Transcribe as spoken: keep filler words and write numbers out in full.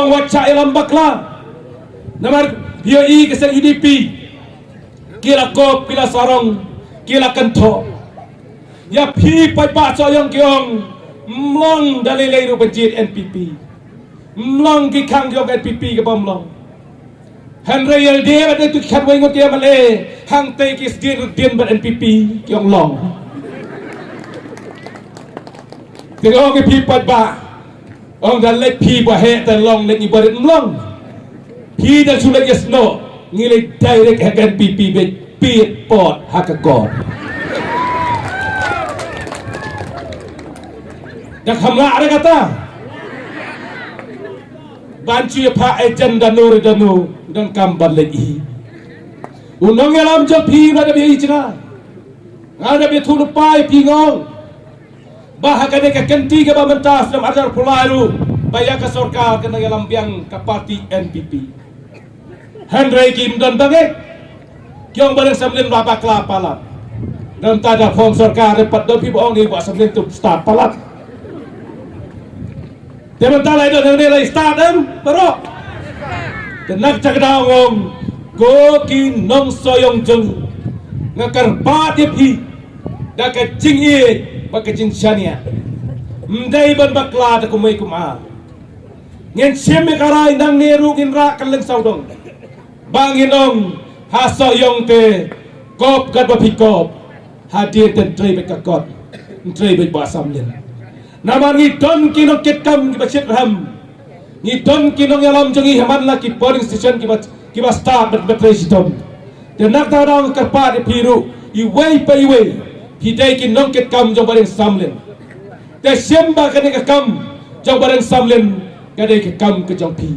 wat shah ïalam bakla. Namar phi ïohi ka seng U D P ki la kop, ki la sarong, ki la kynthoh. Ïa phi paidbah Sohiong ki ong, ym long da lei lei ruh ban jied N P P. Ym long ki khang jong N P P kaba ym long. Hynrei ïa lade bad ïa tu ki khatwei ngut ki M L A hangtei ki sdien ruh dien bad N P P ki ong long. Te ong ïa phi paidbah, ong da leit phi ba heh te long, leit ngi barit ym long. Phi da shu leit ïasnoh, ngi leit direct ha ka N P P beit, pit pot ha ka kot. Da kham ngah re kata. Ban shu ïa pha agenda no re da no, donkam ban leit hi. U nongïalam jong phi nga da bia i jnga. Nga da bia thulu pai phi ngong. Ba ha kane ka kynti kaba mynta snem arhajar arphew lai ruh, ba ïa ka sorkar ka nongïalam biang ka parti N P P. Hynrei kim don bangeit. Ki ong Bahdeng Samlin ba bakla palat. Namar da form sorkar re pat don phi ba ong ni ba Samlin tu stad palat. Te mynta lai don hangne lai stad em baroh. Te nak chak da ong ko ki nong Sohiong jong nga kyrpad ïa phi da ka jingïeit bad ka jingshaniah. Ym dei ban bakla da kumwei kumwei. Ngin shim ïa ka rai nangne ruh ngin rah kylleng sawdong. Ba ngin ong ha Sohiong te kop katba phi kop. Hadien te trei beit ka kot, trei beit Bah Samlin. Namar ngi don ki nongkitkam kiba shitrhem. Ngi don ki nongïalam jong ngi ha man la ki polling station kiba, kiba stad bad kiba trei shitom. Te na kata ka daw nga kyrpad ïa phi ruh iwei pa iwei phi dei ki nongkitkam jong Bahdeng Samlin. Te shim ba kane ka kam jong Bahdeng Samlin ka dei ka kam ka jong phi.